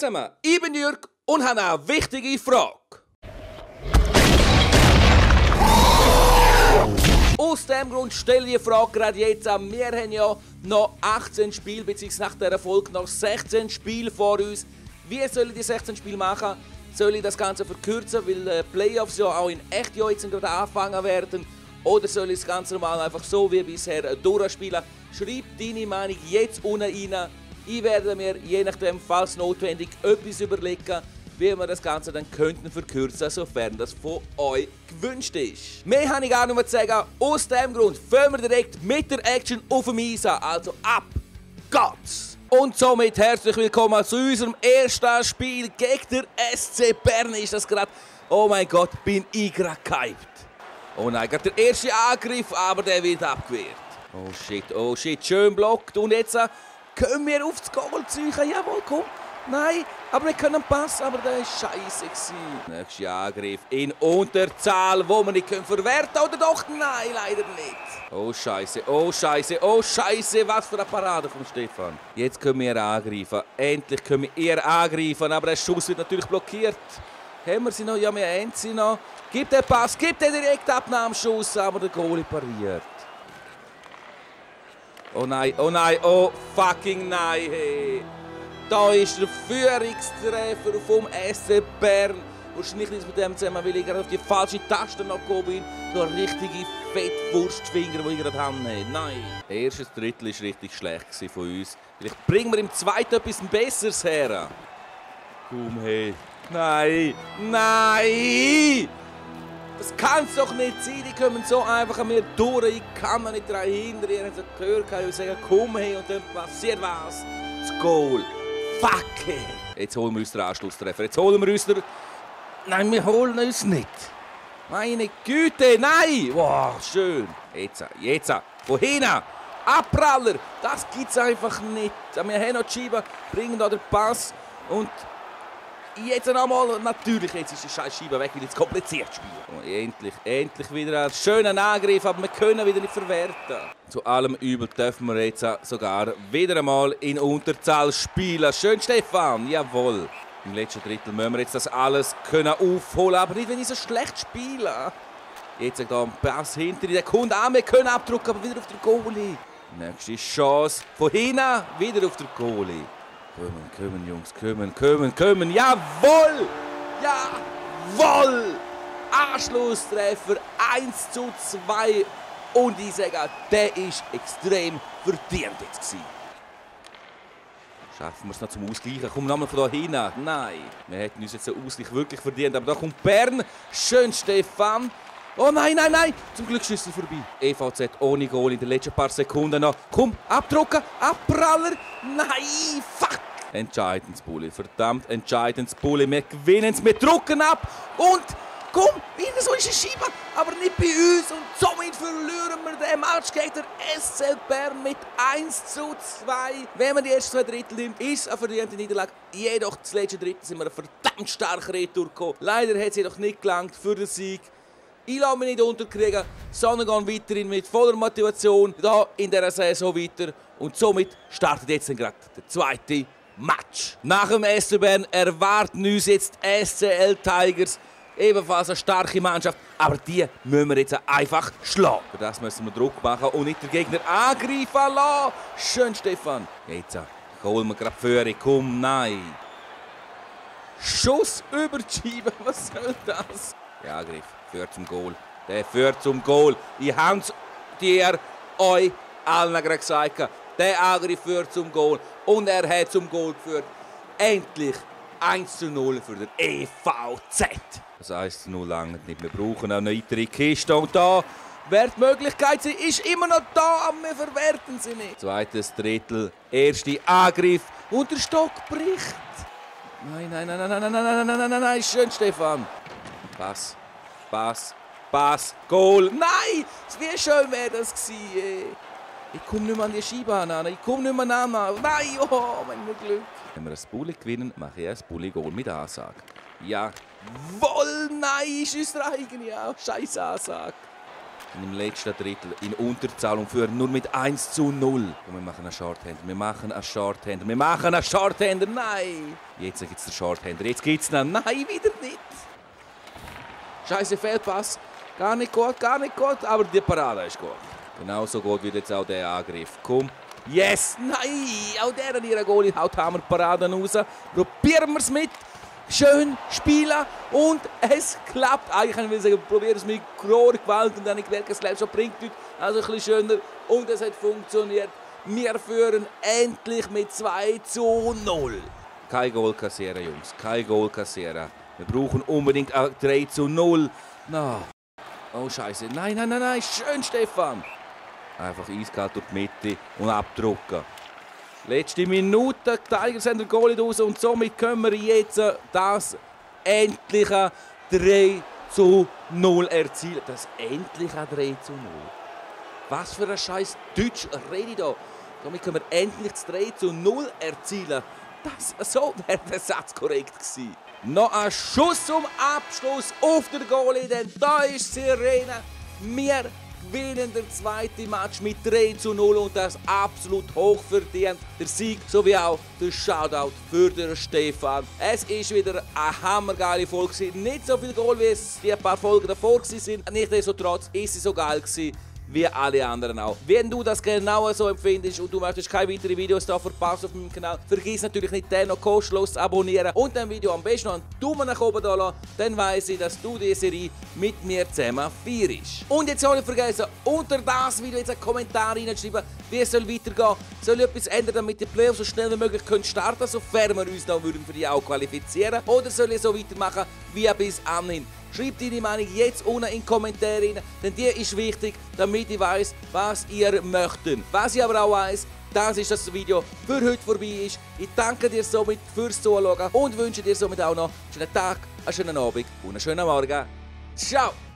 zusammen, ich bin Jürg und habe eine wichtige Frage. Aus dem Grund stelle ich die Frage gerade jetzt an. Wir haben ja noch 18 Spiele, beziehungsweise nach dieser Folge noch 16 Spiele vor uns. Wie soll ich die 16 Spiele machen? Soll ich das Ganze verkürzen, weil die Playoffs ja auch in echt ja jetzt gerade anfangen werden? Oder soll ich das Ganze normal einfach so wie bisher durchspielen? Schreib deine Meinung jetzt unten rein. Ich werde mir, je nachdem, falls notwendig, etwas überlegen, wie wir das Ganze dann könnten verkürzen, sofern das von euch gewünscht ist. Mehr habe ich gar nicht mehr zu sagen. Aus dem Grund fangen wir direkt mit der Action auf dem Eis an. Also ab geht's! Und somit herzlich willkommen zu unserem ersten Spiel gegen den SC Bern. Ist das gerade? Oh mein Gott, bin ich gerade gehypt. Oh nein, gerade der erste Angriff, aber der wird abgewehrt. Oh shit, schön blockt. Und jetzt können wir aufs Goal ziehen. Jawohl, komm. Nein, aber wir können passen, aber der war scheiße. Nächster Angriff in Unterzahl, wo wir nicht verwerten können. Oder doch? Nein, leider nicht. Oh Scheiße, was für eine Parade von Stefan. Jetzt können wir angreifen. Endlich können wir eher angreifen, aber der Schuss wird natürlich blockiert. Haben wir sie noch? Ja, wir haben sie noch. Gib den Pass, gib den Direktabnahmeschuss, aber der Goalie pariert. Oh nein, oh fucking nein, hey. Da ist der Führungstreffer vom SC Bern. Wahrscheinlich nicht mit dem zusammen, weil ich gerade auf die falsche Taste noch gekommen bin. So eine richtige Fettwurstfinger, die ich gerade habe. Nein. Das erste Drittel war richtig schlecht von uns. Vielleicht bringen wir im zweiten etwas Besseres her. Komm, hey. Nein. Das kann es doch nicht sein. Die kommen so einfach an mir durch. Ich kann mir nicht daran hindern. Ihr habt es gehört, ich sage, komm, hey. Und dann passiert was. Das Goal. Fuck, hey. Jetzt holen wir uns den Anschlusstreffer. Nein, wir holen uns nicht. Meine Güte, nein. Wow, schön. Jetzt. Wohin? Abpraller. Das gibt's einfach nicht. Wir haben noch die Scheibe, bringen da den Pass. Und jetzt nochmal. Natürlich, jetzt ist die scheiß Scheibe weg, weil jetzt kompliziert spielen. Und endlich wieder einen schönen Angriff, aber wir können wieder nicht verwerten. Zu allem Übel dürfen wir jetzt sogar wieder einmal in Unterzahl spielen. Schön, Stefan, jawohl. Im letzten Drittel müssen wir jetzt das alles aufholen, aber nicht, wenn ich so schlecht spiele. Jetzt da ein Pass hinter der Kunde an, wir können abdrücken, aber wieder auf den Goalie. Nächste Chance von hinten, wieder auf den Goalie. Kommen, Jungs, kommen. Jawohl! Anschlusstreffer 1:2. Und ich sage, der ist extrem verdient jetzt gewesen. Schaffen wir es noch zum Ausgleichen? Komm nochmal von da hinten. Nein, wir hätten uns jetzt den Ausgleich wirklich verdient. Aber da kommt Bern. Schön, Stefan. Oh nein. Zum Glück ist er vorbei. EVZ ohne Goal in den letzten paar Sekunden noch. Komm, abdrucken, abpraller. Nein, fuck. Entscheidendes Bulli, verdammt entscheidendes Bulli. Wir gewinnen es, wir drucken ab. Und komm, wieder so ist es Scheibe, aber nicht bei uns. Und somit verlieren wir den Match gegen den SC Bern mit 1:2. Wenn man die ersten 2 Drittel nimmt, ist es eine verdiente Niederlage. Jedoch das letzte Drittel sind wir verdammt stark retour gekommen. Leider hat es jedoch nicht gelangt für den Sieg. Ich lasse mich nicht unterkriegen, sondern gehe weiterhin mit voller Motivation hier in dieser Saison weiter. Und somit startet jetzt gerade der zweite Match. Nach dem SC Bern erwarten uns jetzt SCL Tigers. Ebenfalls eine starke Mannschaft, aber die müssen wir jetzt einfach schlagen. Für das müssen wir Druck machen und nicht den Gegner angreifen lassen. Schön, Stefan. Jetzt holen wir gerade Führung. Komm, nein. Schuss über die Scheibe. Was soll das? Der Angriff führt zum Goal. Der führt zum Goal. Ich habe es dir euch allen gerade gesagt. Der Angriff führt zum Goal. Und er hat zum Goal geführt. Endlich 1:0 für den EVZ. Das 1:0 lange nicht. Wir brauchen eine weitere Kiste. Und da wäre die Möglichkeit, sie ist immer noch da, aber wir verwerten sie nicht. Zweites Drittel, erster Angriff und der Stock bricht. Nein. Schön, Stefan. Pass, Goal. Nein, wie schön wäre das gewesen. Ich komme nicht mehr an die Scheibe an. Nein, oh, mein Glück. Wenn wir ein Bulli gewinnen, mache ich ein Bulli-Goal mit Ansage. Jawohl, nein, ist unsere eigene auch. Scheiß Ansage. Und im letzten Drittel in Unterzahl und führen nur mit 1:0. Und wir machen einen Shorthander, wir machen einen Shorthander, wir machen einen Shorthander. Nein! Jetzt gibt es den Shorthander, jetzt gibt es ihn. Nein, wieder nicht! Scheiße, Fehlpass. Gar nicht gut, aber die Parade ist gut. Genauso gut wird jetzt auch der Angriff. Komm. Yes! Nein! Auch der an ihrer Goalie haut Hammerparaden raus. Probieren wir es mit. Schön spielen und es klappt. Eigentlich kann ich sagen, probieren es mit großer Gewalt und dann ich merke, es bleibt schon bringt nicht. Also ein bisschen schöner und es hat funktioniert. Wir führen endlich mit 2:0. Kein Goal kassieren, Jungs. Kein Goal kassieren. Wir brauchen unbedingt ein 3:0. No. Oh Scheiße. Nein. Schön, Stefan. Einfach eiskalt durch die Mitte und abdrucken. Letzte Minute, die Tigers haben den Goalie raus und somit können wir jetzt das endliche 3:0 erzielen. Das endliche 3:0. Was für ein scheiß Deutsch rede ich da. Damit können wir endlich das 3:0 erzielen. So wäre der Satz korrekt gewesen. Noch ein Schuss zum Abschluss auf den Goalie, denn da ist Sirene. Wir gewinnen den zweiten Match mit 3:0 und das absolut hochverdient. Der Sieg sowie auch der Shoutout für den Stefan. Es ist wieder eine hammergeile Folge. Nicht so viel Goal, wie es die paar Folgen davor waren. Nichtsdestotrotz ist sie so geil gewesen, wie alle anderen auch. Wenn du das genauso so empfindest und du möchtest keine weiteren Videos da verpassen auf meinem Kanal, vergiss natürlich nicht, den noch kostenlos zu abonnieren und dem Video am besten noch einen Daumen nach oben da lassen, dann weiss ich, dass du diese Serie mit mir zusammen feierst. Und jetzt habe ich vergessen, unter das Video jetzt einen Kommentar reinschreiben, wie es soll weitergehen. Soll ich etwas ändern, damit die Playoffs so schnell wie möglich starten können, sofern wir uns dann für die auch qualifizieren? Oder soll ich so weitermachen wie bis anhin? Schreibt deine Meinung jetzt unten in die Kommentare rein, denn die ist wichtig, damit ich weiss, was ihr möchtet. Was ich aber auch weiss, das ist, dass das Video für heute vorbei ist. Ich danke dir somit fürs Zuschauen und wünsche dir somit auch noch einen schönen Tag, einen schönen Abend und einen schönen Morgen. Ciao!